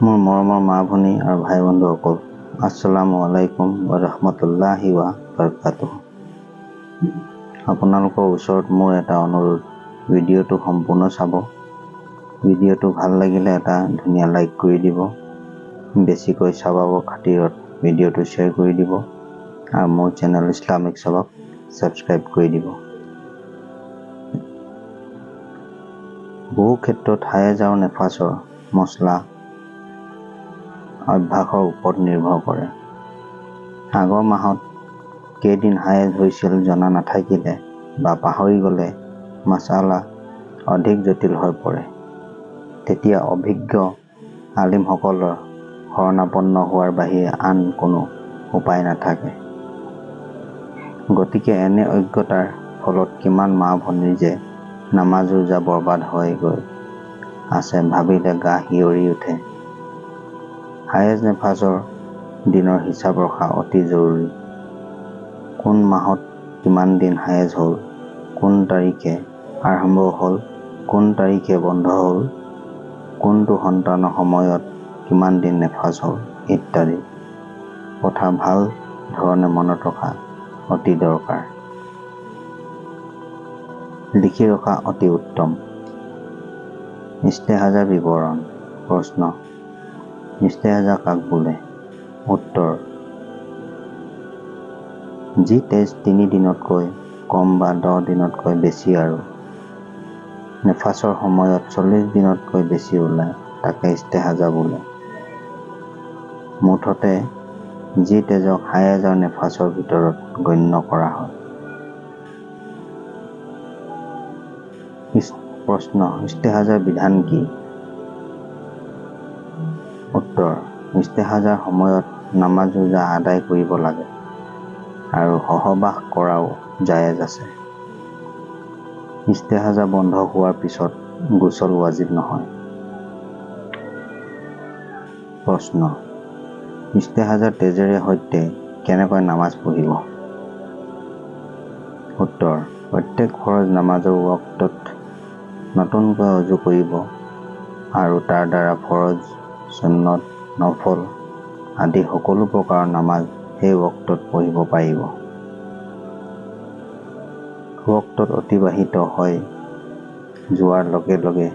মোৰ মৰমৰ মা ভনী আৰু ভাই বন্ধুসকল, আসসালামু আলাইকুম ওয়া ৰাহমাতুল্লাহি ওয়া বাৰাকাতুহু। আপোনালোকৰ ওচৰত মোৰ এটা অনুৰোধ, ভিডিঅ'টো সম্পূৰ্ণ চাব। ভিডিঅ'টো ভাল লাগিলে এটা ধুনীয়া লাইক কৰি দিব, বেছিকৈ চাবাবৰ খাতিৰত ভিডিঅ'টো শ্বেয়াৰ কৰি দিব আৰু মোৰ চেনেল ইছলামিক চাবাক ছাবস্ক্ৰাইব কৰি দিব। বহু ক্ষেত্ৰত হায়েজ আৰু নেফাছৰ মছলা অভ্যাসৰ ওপৰত নিৰ্ভৰ কৰে। আগৰ মাহত কেইদিন হায়েজ হৈছিল জনা নাথাকিলে বা পাহৰি গ'লে মাছালা অধিক জটিল হৈ পৰে। তেতিয়া অভিজ্ঞ আলিমসকলৰ শৰণাপন্ন হোৱাৰ বাহিৰে আন কোনো উপায় নাথাকে। গতিকে এনে অজ্ঞতাৰ ফলত কিমান মা ভনীৰ যে নামাজ ৰোজা বৰবাদ হৈ গৈ আছে ভাবিলে গা শিয়ৰি উঠে। হায়েজ নেফাছৰ দিনৰ হিচাপ ৰখা অতি জৰুৰী। কোন মাহত কিমান দিন হায়েজ হ'ল, কোন তাৰিখে আৰম্ভ হ'ল, কোন তাৰিখে বন্ধ হ'ল, কোনটো সন্তানৰ সময়ত কিমান দিন নেফাছ হ'ল ইত্যাদি কথা ভাল ধৰণে মনত ৰখা অতি দৰকাৰ। লিখি ৰখা অতি উত্তম। ইস্তেহাজাৰ বিৱৰণ। প্ৰশ্ন: ইস্তেহাজা কাক বোলে? উত্তৰ: যি তেজ 3 দিনতকৈ কম বা 10 দিনতকৈ বেছি আৰু নেফাছৰ সময়ত 40 দিনতকৈ বেছি ওলায়, তাকে ইস্তেহাজা বোলে। মুঠতে যি তেজক হায়েজ আৰু নেফাছৰ ভিতৰত গণ্য কৰা হয়। প্ৰশ্ন: ইস্তেহাজাৰ বিধান কি? উত্তৰ: ইস্তেহাজাৰ সময়ত নামাজ ৰোজা আদায় কৰিব লাগে আৰু সহবাস কৰাও জায়েজ আছে। ইস্তেহাজা বন্ধ হোৱাৰ পিছত গোছল ৱাজিব নহয়। প্ৰশ্ন: ইস্তেহাজাৰ তেজেৰে সৈতে কেনেকৈ নামাজ পঢ়িব? উত্তৰ: প্ৰত্যেক ফৰজ নামাজৰ ৱক্তত নতুনকৈ অজু কৰিব আৰু তাৰ দ্বাৰা ফৰজ, সুন্নত, নফল আদি সকলো প্ৰকাৰৰ নামাজ সেই ৱক্তত পঢ়িব পাৰিব। ৱক্তত অতিবাহিত হৈ যোৱাৰ লগে লগে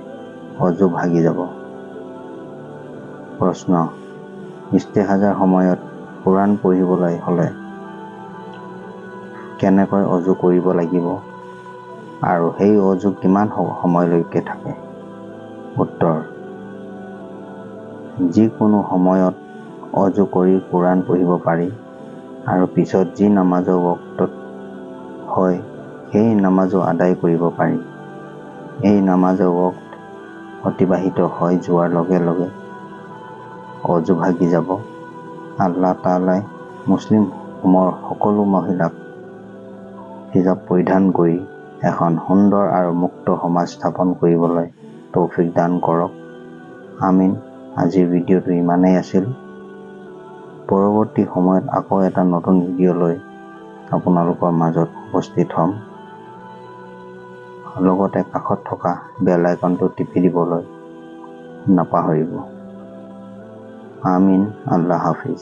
অজু ভাগি যাব। প্ৰশ্ন: ইস্তেহাজাৰ সময়ত কোৰআন পঢ়িবলৈ হ'লে কেনেকৈ অজু কৰিব লাগিব আৰু সেই অজু কিমান সময়লৈকে থাকে? উত্তৰ: যিকোনো সময়ত অজু কৰি কোৰআন পঢ়িব পাৰি আৰু পিছত যি নামাজৰ ৱক্তত হয় সেই নামাজো আদায় কৰিব পাৰি। এই নামাজৰ ৱক্ত অতিবাহিত হৈ যোৱাৰ লগে লগে অজু ভাগি যাব। আল্লাহ তাআলাই মুছলিম উম্মাহৰ সকলো মহিলাক হিজাব পৰিধান কৰি এখন সুন্দৰ আৰু মুক্ত সমাজ স্থাপন কৰিবলৈ তৌফিক দান কৰক। আমিন। আজিৰ ভিডিঅ'টো ইমানেই আছিল। পৰৱৰ্তী সময়ত আকৌ এটা নতুন ভিডিঅ' লৈ আপোনালোকৰ মাজত উপস্থিত হ'ম। লগতে কাষত থকা বেল আইকনটো টিপি দিবলৈ নাপাহৰিব। আমিন। আল্লাহ হাফিজ।